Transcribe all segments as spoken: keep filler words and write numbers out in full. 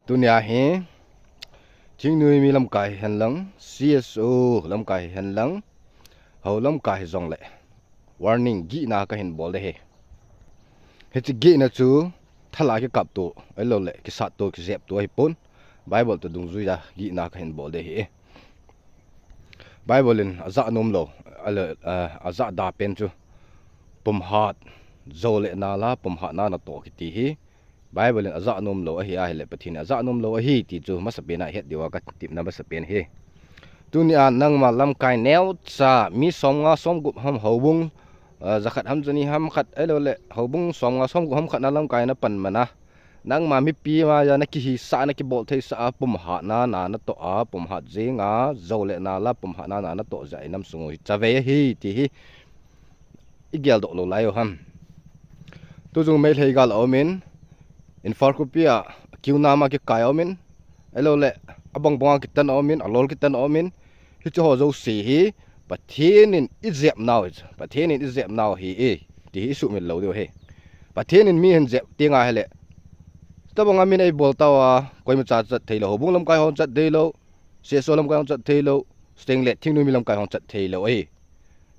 Tunia hi, thingnoi mi lamkai hihen lang, C S O lamkai hihen lang, hou lamkai hijongle warning gihna kahin bol ding ahi. Hiche gihna chu thala kikapto, ahilouleh kisatto, kijepto ahipon, Bible toh dungjuiya gihna kahin bol ding ahi. Bible in ajah nomlou, a, ajah da pen chu pumhat, jou le nal a pumhatna natoh kiti hi Bible in ajah nomlou ahi ahile, Pathen in ajah nomlou ahi ti chu masapen a ihet diuva katepna masapen ahi. Tunia nangma lamkai neocha, mi somnga somgup ham houbung, a, jakhat ham jani ham khat, ahilouleh houbung somnga somgup ham khat na lamkai napan mana, nangma mipi maiya nakihisah, nakibol theisah a pumhatna na natoh a, pumhat jenga jou le nal a pumhatna na natoh jeh a inam sung u hi chavei ahi ti hi igeldoh lou lai u ham. Tujong Meitei gal aumin, Imphal khopi a, kiuna ma kikai aumin, ahilouleh abang banga kitan aumin, alol kitan aumin, hiche ho jouse hi Pathen in ijepnau, Pathen in ijepnau ahi e, ti hi isumil lou diu ahi. Pathen in mi ahin jep teng ahile, tobanga min eibol tauva, koimacha chat theilou, houbung lamkai hon chat theilou, C S O lamkai hon chat theilou, chutengle thingnoi mi lamkai hon chat theilou ahi.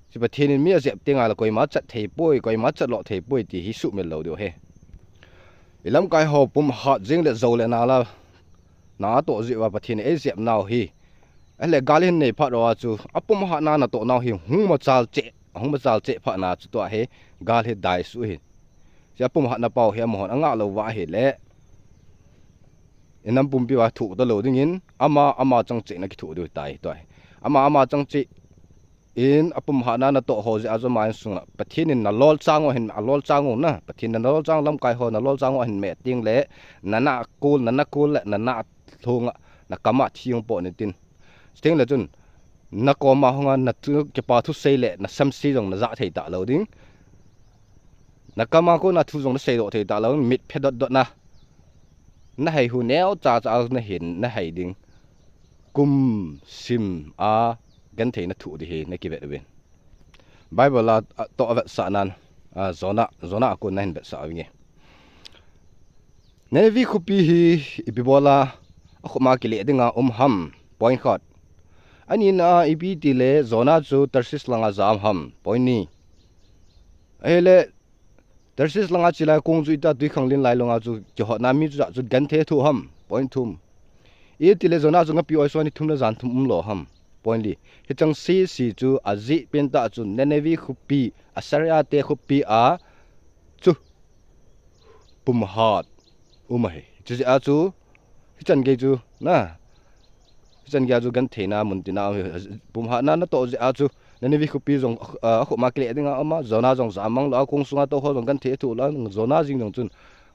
Hiche Pathen in mi ajep teng ahile koima chat theipoi, koima chat lou theipoi ti hi isumil lou diu ahi. Ilamkai ho pumhat jeng le jou le nal a natoh jeh uva Pathen in eijepnau ahi. Ahile gal ihin nei phat uva chu apumhatna natoh nau hi hung machal cheh, hung machal cheh phat na chu tua hi gal hi daisuh ahi. Hiche apumhatna pau hi amahon angah lou uva ahile, inam pumpi uva thoh talou dingin, ama, ama chang cheh na kithoh diu ahitai tua hi. Ama, ama chang cheh in apumhatna natoh ho jeh a chu ama insunga Pathen in nalolchang u ahin, alolchang u na, Pathen in nalolchang, lamkai ho nalolchang u ahin meh tengle, nanah kol, nanah kol le nanah lhunga nakam a thi hung po nitin. Chutengle chun nakoma hunga natu kipa thusei le nasamsei jong najah thei talou ding. Nakam a kona thu jong naseidoh thei talou ding, mit phe dot dot na. Nahei hu neocha cha nahin, nahei ding. Kum sim a genthei nathoh ding hi nakivet uvin. Bible a, a toh avetsah nan, a, Jonah, Jonah a kon nahin vetsah uvinge. Nineveh khopi hi ipi bol a akhop ma kile dinga um ham, point khat. Anina a ipi tile Jonah chu Tarshish langa ja um ham, point ni. Ahile Tarshish langa chela kong chu ita twikhanglen lailunga chu kihotna mi chu jat chu genthei athoh ham, point thum. Itile Jonah chu ngapi oisunga ni thum le jan thum umlou ham, point li. Hicheng sese chu ajeh pentah chu Nineveh khopi, Assyria te khopi a chu pumhat um ahi. Chujeh a chu hichan gei chu na, hichan gei a chu gentheina muntina um ahi. Pumhatna natoh jeh a chu Nineveh khopi jong, a, akhop ma kile dinga um a, Jonah jong ja manglou a, kong sunga tou ho jong genthei athoh lou a, Jonah jeng jong chun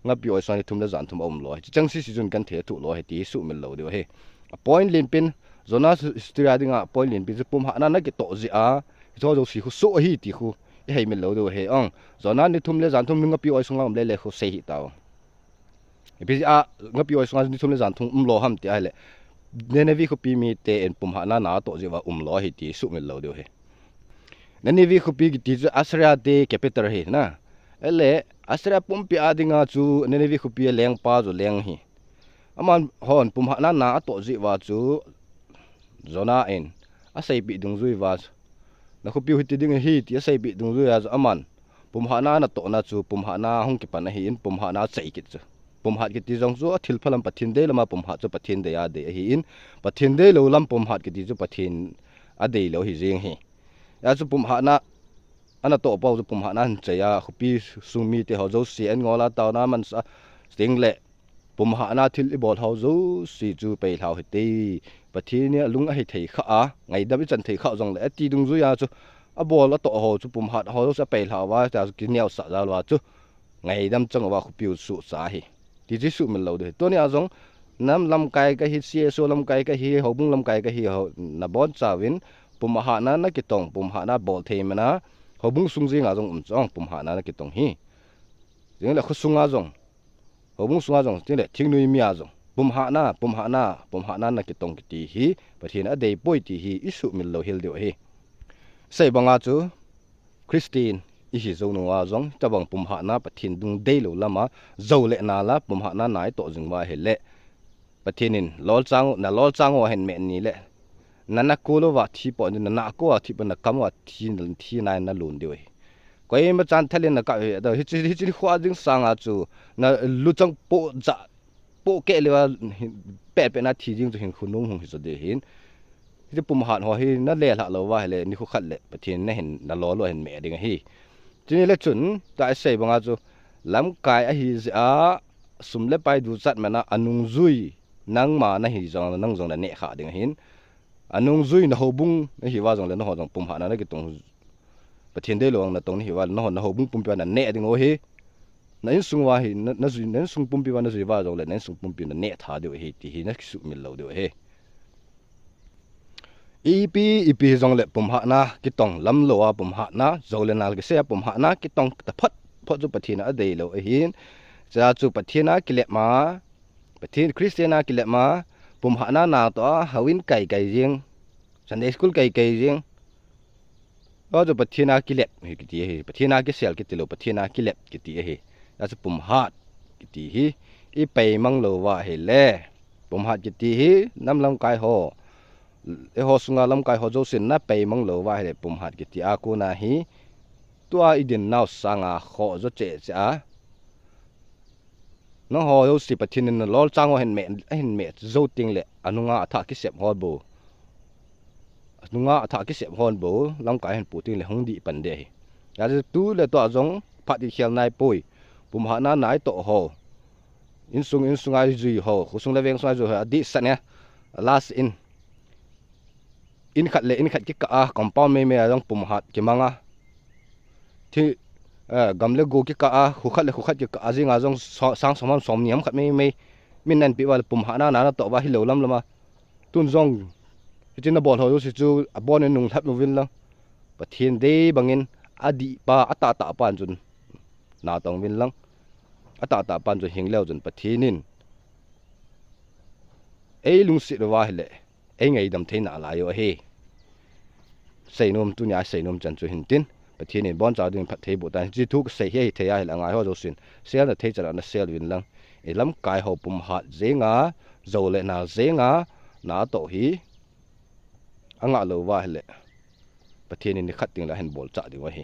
ngapi oisunga ni thum le jan thum aumlou ahi. Hicheng sese chun genthei athoh lou ahi ti hi sumil lou diu ahi. A point lenpen, Jonah history a dinga point lenpen chu pumhatna nakitoh jeh a hiche ho jouse khu soh ahi ti khu iheimil lou diu ahi. Ong, Jonah ni thum le jan thum ngapi oisunga um lele khu sei hih tau. Ipi jeh a ngapi oisunga ni thum le jan thum umlou ham ti ahile, Nineveh khopi miten pumhatna natoh jeh uva umlou ahi ti sumil lou diu ahi. Nineveh khopi kiti chu Assyria te capital ahi na. Ahile Assyria pumpi a dinga chu Nineveh khopi a lengpa chu leng ahi. Aman hon pumhatna natoh jeh uva chu Jonah in aseipeh dungjui uva chu, nakhopi u hiti ding ahi ti aseipeh dungjui a chu aman pumhatna natohna chu pumhatna hung kipan ahin, pumhatna achai kit chu. Pumhat kiti jong chu athil phalam, Pathen dei lama pumhat chu Pathen dei a dei ahin, Pathen deilou lam pumhat kiti chu Pathen adeilou ahi jeng ahi. Hijeh a chu pumhatna anatoh pau chu pumhatna ahin chai a, khopi sung mite ho jouse an ngol a, taona amansa, chutengle pumhatna thil ibol ho jouse chu peilhau hite. Pathen in alung ahethei khah a, ngaidam ichan thei khah jongle ati dungjui a chu abol atoh ho chu pumhat ho jouse apeilhau uva, hijeh a chu kineosah jal uva chu ngaidam chang uva khopi u suhcha ahi. Ti chu sumil lou diu ahi. Tunia jong nam lamkai kahi, C S O lamkai kahi, houbung lamkai kahi ho nabonchauvin pumhatna nakitong, pumhatna bol thei mana, houbung sung jenga jong um chu ong pumhatna nakitong ahi. Chutengle khosunga jong, houbung sunga jong, chutengle thingnoi mi a jong pumhatna, pumhatna, pumhatna nakitong kiti hi Pathen in adeipoi ti hi isumil lou hel diu ahi. Sei banga chu Christian ihi jou nunga jong, hitobang pumhatna Pathen dung deilou lama jou le nal a pumhatna na itoh jing uva ahile, Pathen in lolchang, na lolchang ho ahin meh ni le, na na ko louva thi pon, na na ko a thi pon, na kam a thi, na thi na, na lun diu ahi. Koima chan thal in na kap ahi. Hiche, hiche nikho a ding sanga chu na luchang po ja, po keh leuva, pe pe na thi ding chu hin khonung hung hi jo ding ahin. Hiche pumhat ho hi na le lha louva ahile, nikho khat le Pathen in na hin, na lolou ahin meh ding ahi. Chuni le chun, tua i sei banga chu, lamkai ahi jeh a, sum le pai duchat man a, anungjui, nangma na hi jong, nang jong na neh kha ding ahin. Anungjui na houbung na hi uva jong le, na ho jong pumhat na na kitong, Pathen deilou a na tong na hi uva le, na ho, na houbung pumpi uva na neh ding u ahi. Na insung uva hi, na, na jui, na insung pumpi uva na jui uva jong le, na insung pumpi na neh tha diu ahi, ti hi na kisumil lou diu ahi. Ipi, ipi jong le pumhat na kitong, lam lou a pumhat na, jou le nal kisei a pumhat na kitong taphot phot chu Pathen a deilou ahin. Chua chu Pathen a kilep ma, Pathen Christian a kilep ma, pumhat na na toh a, houin kai kai jing, Sunday school kai kai jing. Tua chu Pathen a kilep hi kiti ahi, Pathen a kisel kiti lou, Pathen a kilep kiti ahi. Tua chu pumhat kiti hi, i pei mang louva ahile, pumhat kiti hi, nam lamkai ho, eiho sunga lamkai ho jousen na pei mang louva ahile, pumhat kiti a kona hi, tua i din nau sanga khoh jo cheh cheh a. Nangho jouse Pathen in na lolchang ho ahin meh, ahin meh jou teng le, anunga athah kisep hon bou, anunga athah kisep hon bou, lamkai ahin pu teng le hung dih pan ding ahi. Hijeh chun tu le tua jong phat i khel nai poi. Pumhat na na i toh ho, insung, insung a i jui ho, khosung le veng sung a i jui ho, adih sah ne, last in. In khat le in khat kikah a, compound mei mei a jong pumhat kimang a. Thi, eh, gam le go kikah a, kho khat le kho khat kikah a, jing a jong so, sang som ham som ni ham khat mei mei. Min nan pi uva le pumhat na na na toh uva hilou lam lam a. Tun jong, hiche na bol ho jouse chu, abon in nung lhap uvin lang. Pathen dei bangin, adih pa, atah tah pan chun, na tong uvin lang. Atah tah pan chun hing leu chun Pathen in ei lungset uva ahile, ei ngaidam thei nalai u ahi. Seinom tunia seinom chan chu hin tin, Pathen in boncha ding phatthei boh tan, hiche thu kasei hi ahithei ahile angai ho jousen, share na thei chan a na share uvin lang. I lamkai ho pumhat jeng a, jou le nal jeng a, na toh hi, angah lou uva ahile, Pathen in nikhat teng le ahin bolchah ding u ahi.